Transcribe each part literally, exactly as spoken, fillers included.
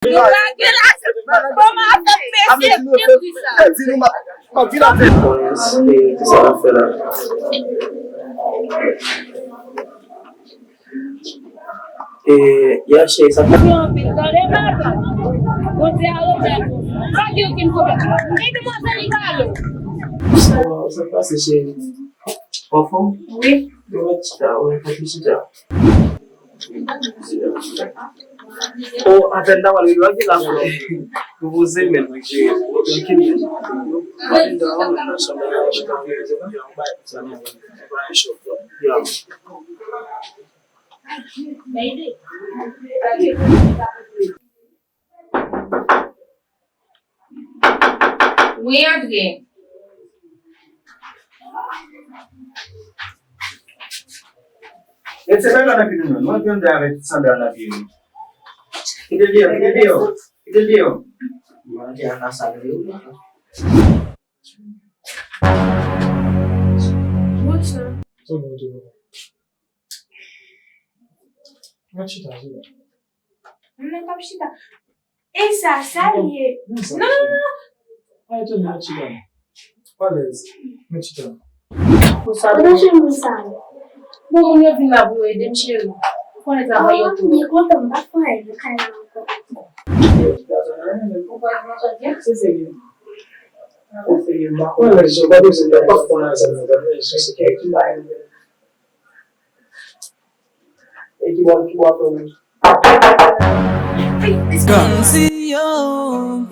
Nou lage la, kòman avèk mesye, ki sa? Bon, yes, e ki sa n ap fè la? E, ya, cheri, sa fè. Anpil, tande, madanm. Bondye a remèt ou. Pa gen okenn pwoblèm. E demwazèl li ba nou. Sa, sa pase, cheri? Anfòm? Wi. Yo mèt chita, wi, fòk li chita. O, apèn ta pral rive, ki la, frè? Nou poze, men, trankil, men. Apèn ta, nan chanm la, chita, men, se pa yon bagay konsa, non. Se pa yon chòk, non. Ya. Wi, antre. Mete sandal nan pye nou, non. Nou antre avèk sandal nan pye nou. Kite l deyò, kite l deyò. Kite l deyò. Mwen antre nan sal yo. Bonjou. Sa bon, tou bon. Mwen chita, chita. Mwen nan p ap chita. E sa, sa l ye? Non, non, non, non. Pa etone, mwen chita. Alèz. Mwen chita. Kote chemiz sa yo? Bon, moun yo vin la pou yo ede m, cheri. Ou konnen travay yo tou. Mwen kontan, m pa fè anyen nan kay la ankò. Ou kwè m ansanm byen? Se serye. Se serye, m pa konnen. Alèz, ou pa bezwen, m pa konnen sa nan travay, se serye. E ki bò, ki bò tonbe? Kòmsi yo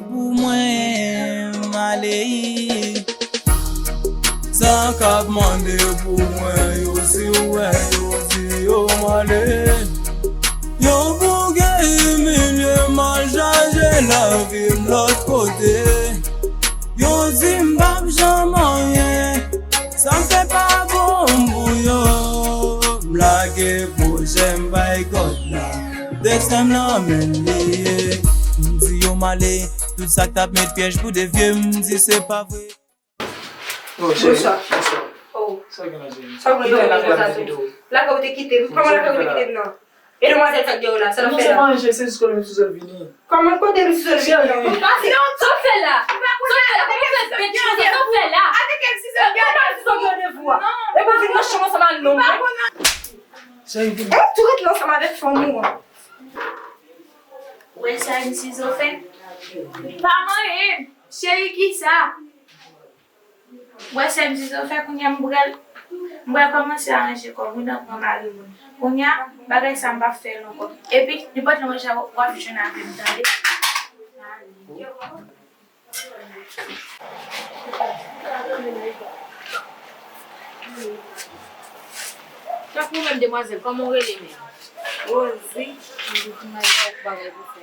pou mwen m ale. Sa k ap mande pou mwen, yo di w wè, yo di yo m ale. Yo bouke, imilye m, al chaje lavi m lòt kote. Yo di m p ap janm anyen. Sa m fè pa bon pou yo. M lage pwojè m bay God la. Desten m nan men li ye. M di yo m ale. Tout sa k t ap met pyèj pou devye m, m di se pa vre. Oh, cheri. Bonswa. Bonswa. Oh. Sa w gen la, cheri? Sa w gen la, cheri? Lakay ou te kite m. Kòman lakay ou te kite m nan? E demwazèl sa k dèyè w la, sa l ap fè la? Non, se pa anyen, cheri, se jis kòm yon ti sòl vini. Kòman kote yon ti sòl vini? Cheri. Sa w fè la? Sa w fè la? Kòman w fè bèt chanje? Sa w fè la? Avèk yon ti sòl vini. Kòman ti sòl vini? E pou vin nan chanm ansanm ak nonm mwen? Cheri, vini. Ou tou ret la ansanm avèk fanm ou an. Wè sa, misye Zofè? Pa manyen, cheri, kisa? Wè, sè m di Zofè, kounye a m pral, m pral kòmanse aranje kò m, wi, nan pran mari moun. Kounye a, bagay sa m p ap fè l ankò. Epi, nenpòt lè w wè sa, w ap jwenn avè m, tande? Tanpri, menm demwazèl, kòman w rele menm? Rosie, m di ti manzè, bagay pou fè.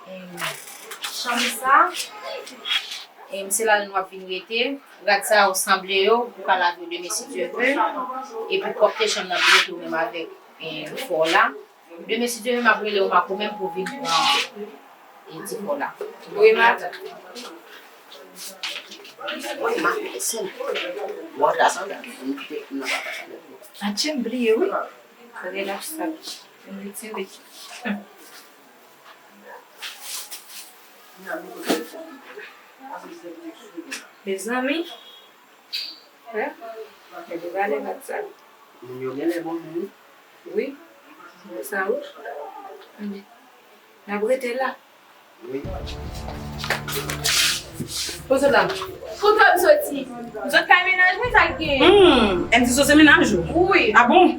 Em, chanm sa, em, se la nou ap vin rete. Rad sa yo sanble yo, ou ka lave yo demen si Dye ve. Epi pwòpte chanm nan pou rete ou menm avèk, em, fò w la. Demen si Dye ve, m ap rele w Mako menm pou vin pran, em, ti fò w la. Wi, madanm. Atye, m bliye, wi. Fòk lè l ap sal. M retire. Mezanmi. Wè, mwen te pale vat sa. Moun yo genlè bon moun, wi. Wi, se konsa, wi. N ap rete la. Wi. Poze la. Kote w soti? M sot kay mennaj mwen, sa k genyen? Hmm, M T C se mennaj ou? Wi. A bon?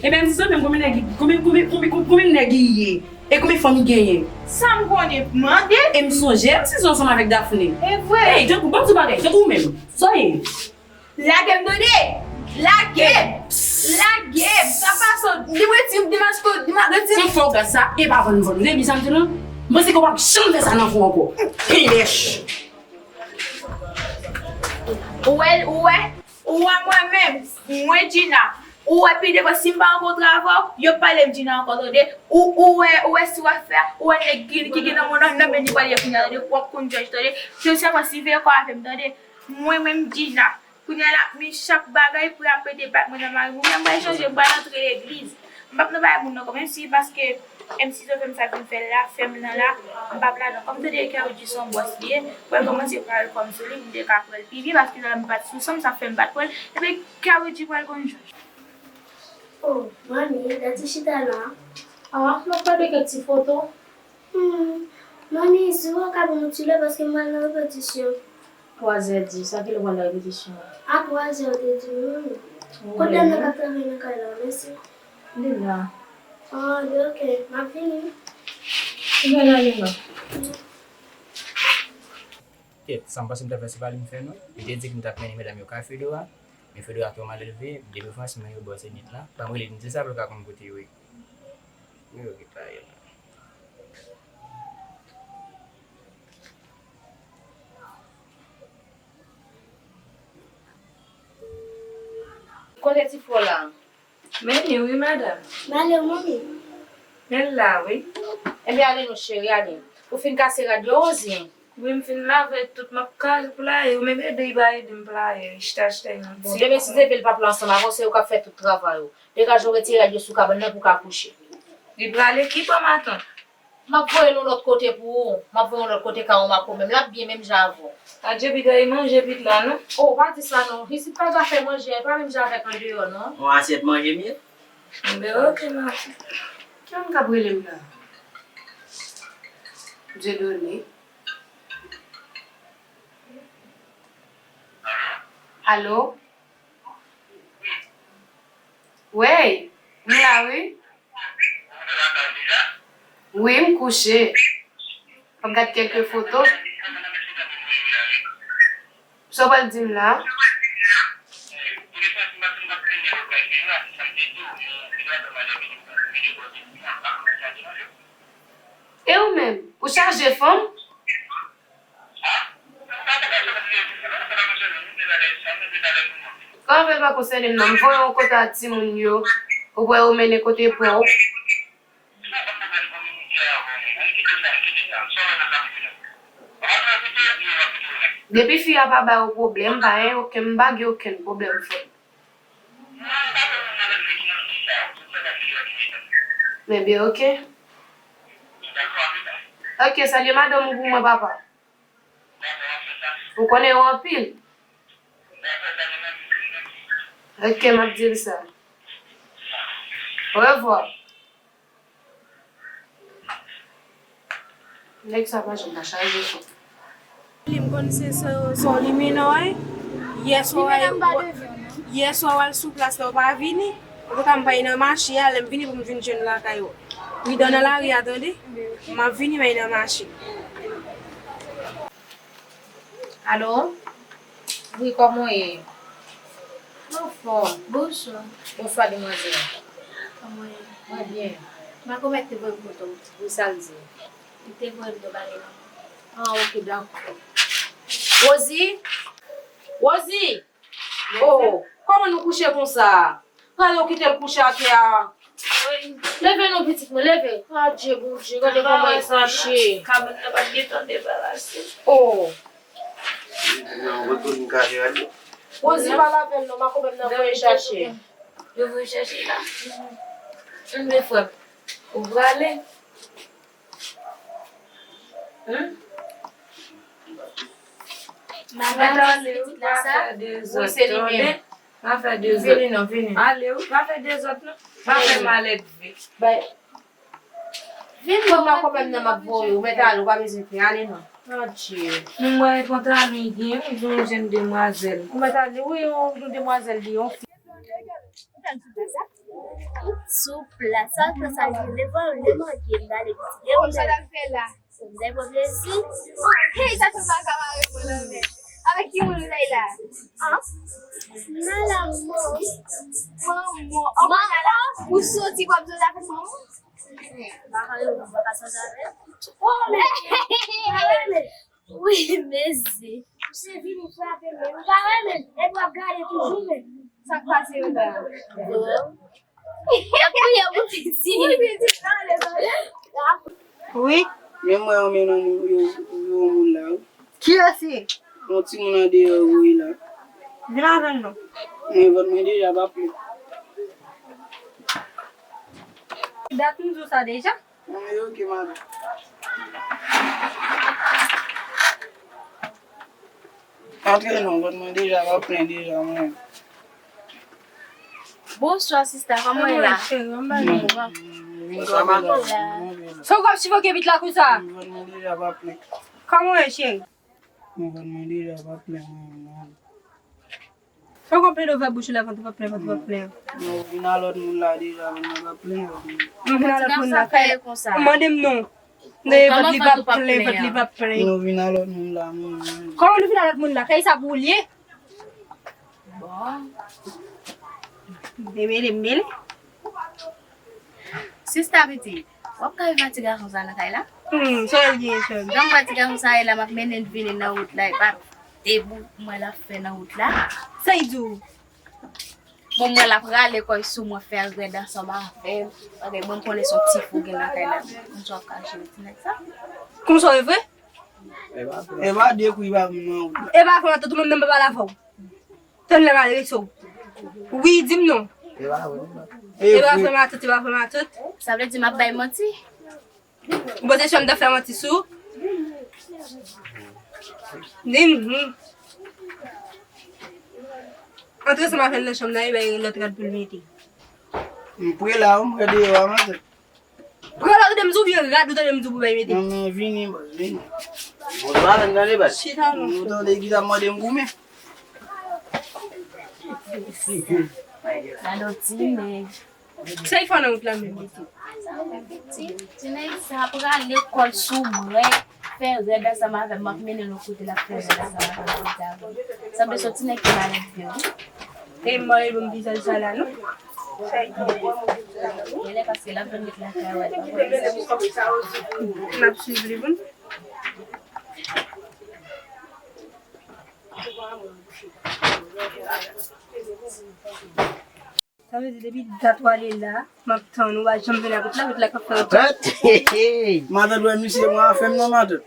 Ebyen, M T C menm konbyen nèg, konbyen, konbyen, konbyen, konbyen nèg li ye? E konbyen fanm li genyen? Sa m konnen, mande. E m sonje M T C ansanm avèk Daphné. E vre? Ey, tankou, ban m di w bagay, tankou ou menm. Sa w ye? Lage m tande! Lage m! Lage m! Sa pase w, di m retire, di m achte, di m retire. Fè w gad sa, e pa vann vann. Ou tande sa m di w lan? M panse ke w p ap janm fè sa nan vi w ankò. Piyèch! Ou wè, ou wè, ou wè mwen menm, mwen Djina. Ou wè pi devan si m pa rankontre avè w, yo p pale m Djina ankò tande. Ou, ou wè, ou wè si w ap fè, ou wè nèg ki, ki gen nan men w nan, nan men li pral ye kounye a tande. W ap konn jòj tande. Se sèlman siveye kò avè m tande. Mwen menm Djina, kounye a la, men chak bagay pou y ap pede bat mwen nan mari m. Ou menm, m pral chanje, m pral antre legliz. M p ap nan bagay moun nan kò, menm si paske M C Zo fè m sa vin fè l la, fè m nan la, m p ap ladan. Kòm m tande Kerry di se yon bòs li ye, m pral kòmanse pran l kòm sou li, m te ka pran l pi byen, paske lè m pa t sou san m, sa fè m pa t pran l. Epi Kerry di pral konn jòj. Oh, manmi, gade ti chita la. Ah, m ap gade kèk ti foto. Hmm. Manmi, si w ka ban m yon ti lè, paske m pral nan repetisyon. Twazè dis, a kilè w pral nan repetisyon an? A twazè, w te di m, manmi. Wi. Kot dam nan k ap travay nan kay la? Mèsi. Li la. Ah, ben, ok. M ap vini. Ou byen ale non. Kèt, sa m panse m t ap fè, se pa li m fè non. Li te di m t ap mennen medam yo kay Fedora. Men Fedora twò malelve, depi Frans men yo bò Zenit la. Ban m rele l, m di sa pou l ka konn kote yo ye. Men yo ki pa ye la. Kote ti fò la? Men li wi, madanm. M ale wi, manmi. Men l la wi. Ebyen, ale non, cheri, ale. Ou fin kase rad yo, Rosie? Wi, m fin lave tout, m ap kase pou l ale. Ou menm ede, li pa ede m pou l ale. Li chita, chita, li nan bon. Demen si Zeve l pa pran ansanm avè w, se yo k ap fè tout travay ou. Degaje w retire rad yo sou kabann nan pou w ka kouche. Li prale ki bò, matant? M ap voye l yon lòt kote pou ou. M ap voye l yon lòt kote ka yon makomè. L ap byen menm jan avè w. Adye, piga, li manje pit la, non? Oh, pa di sa, non. Isit pa zafè manje, pa menm jan avèk andeyò, non. Yon asyèt manje m ye. Enben, ok, matant. Ki moun k ap rele m la? Dieudonné. Alo? Wey, m la wi. Wi, m kouche. M ap gad kèlke foto. Sa w pral di m la? E ou menm, ou chaje fanm? Kòman fè l pa konsène m nan? M voye w kote a timoun yo, ou pral yo mennen kote pa w. Depi fi a pa ba w pwoblèm, pa gen okenn, m pa gen okenn pwoblèm, frè m. Ebyen, ok. Ok, salye madanm ou pou mwen, papa. Ou konnen yo anpil. Ok, m ap di l sa. Orevwa. Nèg sa pa janm ka chaje fanm. Li m konn se sa, sa w limen non, wi. Yè swa w al, yè swa w al sou plas la, w pa vini. Antouka, m pral nan mache a, lè m vini pou m vin jwenn lakay ou. Pridan nan lari a, tande? M ap vini, m al nan mache. Alo? Wi, kòman w ye? Anfòm. Bonswa. Bonswa, demwazèl. Kòman w ye? Mwen byen. Makomè te voye m kote w. Wi, sa l di? Li te voye m te pale nan. Ah, ok, dakò. Rosie? Rosie! Oh, kòman nou kouche konsa? Gade w kite l kouche atè a. Leve non, pitit mwen, leve. Adye, Bondye, gade kòman l kouche. Kabann nan pa t gentan debarase. Oh. Rosie, pale avè l non, makomè m nan voye chache. Yo voye chache la. Ann, men frè m, ou prale? Hmm? Madanm, pitit la sa? Wi, se li menm. Pa fè dezòd. Vini non, vini. Ale wi, pa fè dezòd non. Pa fè malèdve. Bay. Vin non, makomè m nan m ap voye w, mèt ale, ou pa bezwen pè, ale non. Adye. Mwen pantalon gen, yon jèn demwazèl. Ou mèt ale, wi, yon, yon demwazèl li, yon fi. Sou plas, sa, sa, sa, leve, leve, leve, leve, leve, leve, leve, leve, Hey, sa fè m pa ka mare mwen nan men. Avèk ki moun ou t ay la? An? Nan la mò. Manman. Manman. Ou soti w ap jwe avèk manman? Manman, ou pa ka soti avè l? Oh, men. Wi, mezi. Misye vini frape men. Ou pa renmen l. Epi w ap gade toujou men. Sa k pase yo la? Wi, men mwen renmen nan moun yo, yo moun la wi. Kiyès li? Yon timoun andeyò woy la. Vin avè l non. Men vant mwen deja pa plen. Dat m di w sa deja. Mwen, ok, madanm. Antre non, vant mwen deja pa plen deja, mwen. Bonswa, sista, kòman w ye la? Kòman w ye, cheri? Anba nou. Sa w ap chifoke vit la konsa? Vant mwen deja pa plen. Kòman w ye, cheri? Mwen vant mwen deja pa plen, mwen. Fò w konprann ouvè bouch ou lè vant ou pa plen, vant ou pa plen. Nou vin a lòt moun la deja, vant mwen pa plen. Nou vin a lòt moun la, fè, mande m non. Vant li pa plen, vant li pa plen. Nou vin a lòt moun la, mwen. Kòman nou vin a lòt moun la? Kay sa pou ou l ye? Bon. Demele, mele. Sista pitit, w ap ka viv ak ti gason sa nan kay la? Hmm, sa l gen, sè m? Jan m wè ti gason sa ye la, m ap mennen l vini nan wout la, e pa de bout mwen l ap fè nan wout la. Sa y di w? Bon, mwen l ap rale kò l sou mwen, fè rèd ansanm avè m. Paske mwen, m konnen se yon ti fou gen nan kay la. Konsa w ap ka jere ti nèg sa? Konsa w vre? E pa de kou li pa vin nan wout la. E pa fè matant ou, mwen menm pa pale avè w. Tann lè m al rese w. Wi, di m non. E pa vre, non. E pa vre, matant, e pa vre, matant. Sa vle di m ap bay manti? Ou panse chanm nan fè manti sou? Di m, hmm. Antre ansanm avè l nan chanm nan, e bay lòt rad pou l mete. M pre la, wi, m pre deyò a, matant. Pran lòt de m sou vye rad ou tande m di w pou bay mete. Non, men vini, baz, vini. Bonswa, n tande, baz. Chita non. Nou tande ki sa mande m goumen. Gade yon ti nèg. Sa y fè nan wout la menm, pitit? Ti, ti nèg sa prale kò l sou mwen, fè rèd ansanm avè m, m ap mennen l yon kote l ap fè rèd ansanm avè m, kote avè m. Sanble se yon ti nèg ki malad vre, wi. E m mare bon vizaj sa la, non? Genlè paske l ap vin met lakay wè. N ap swiv li, bon. Sa vle di, depi dat w ale la, m ap tann ou, w pa janm vin avèk la, avèk la k ap fè w. Matant, wè misye pran afè m nan, matant.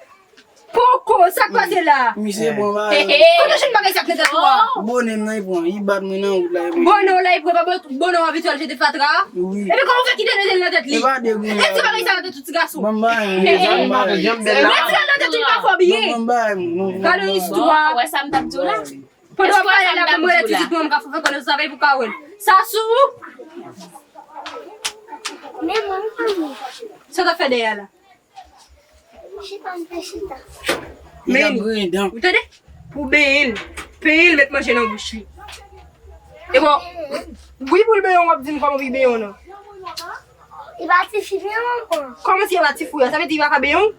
Poko, sa k pase la? Misye pran bagay. Kote w jwenn bagay sa k nan tèt ou a? Bonè m nan, li pran, li bat mwen nan wout la, li pran. Bonè w la, li pran, pa bon, bonè w abitye al jete fatra? Wi. Epi kòman w fè kite nete l nan tèt li? E pa de grenn. E ti bagay sa nan tèt ou, ti gason? Ban m bagay mwen, ban m bagay mwen. Retire l nan tèt ou, li pa fè w byen. Ban m bagay mwen, non. Gade yon istwa. Wè sa m t ap di w la? Pandan w ap pale la, pou mwen, ti timoun ka fè konnen sa, pou ka wè l. Sa sou ou? Men mwen, mwen. Sa w t ap fè dèyè a la? Chita, m te chita. Men, ou tande? Pou benyen l. Penyen l, met manje nan bouch li. E bon, wi, pou l benyen w, w ap di m kòman pou l benyen w nan. Li pa ti fi, men manman. Kòman si li pa ti fi a? Sa vle di li pa ka benyen w?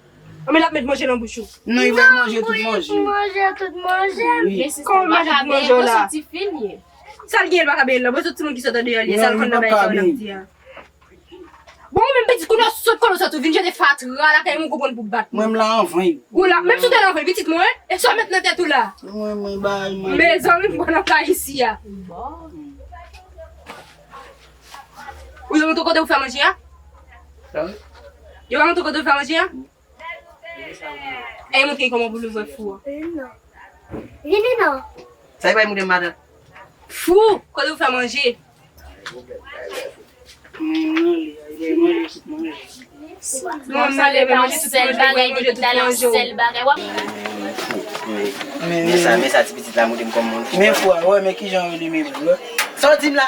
Anben l ap met manje nan bouch ou. Non, li bay manje tout manje. Manje tout manje. Wi. Kòman manje tout manje w la? Sa l gen, li pa ka benyen l la? Bon, se timoun ki sot andeyò li ye, sa l konn nan bagay sa w ap di a. Bon, ou menm pitit, kounye a w sot kòlè w sot ou vin jete fatra lakay mwen, ou konprann pou bat mwen. Mwen, m la anvan yo. Ou la, menm si w te la anvan yo, pitit mwen, e sa w met nan tèt ou la? Mwen, mwen, bay manje. Mezanmi, m pran nan kay isi a. Ou yo montre kote ou fè manje a? Sa? Yo pa montre kote ou fè manje a? E montre kòman pou l ouvè fou an. Vini non. Vini non. Sa e pa montre madan. Fou, kote ou fè manje? Mwen, mwen, mwen, manje tout manje. Non, sa e pa yon sèl bagay, depi talè yon sèl bagay, w ap. Men, men sa, men sa, ti pitit la montre m kòman. Men fou a, wè, men kijan yo li menm, wè. Sa w di m la?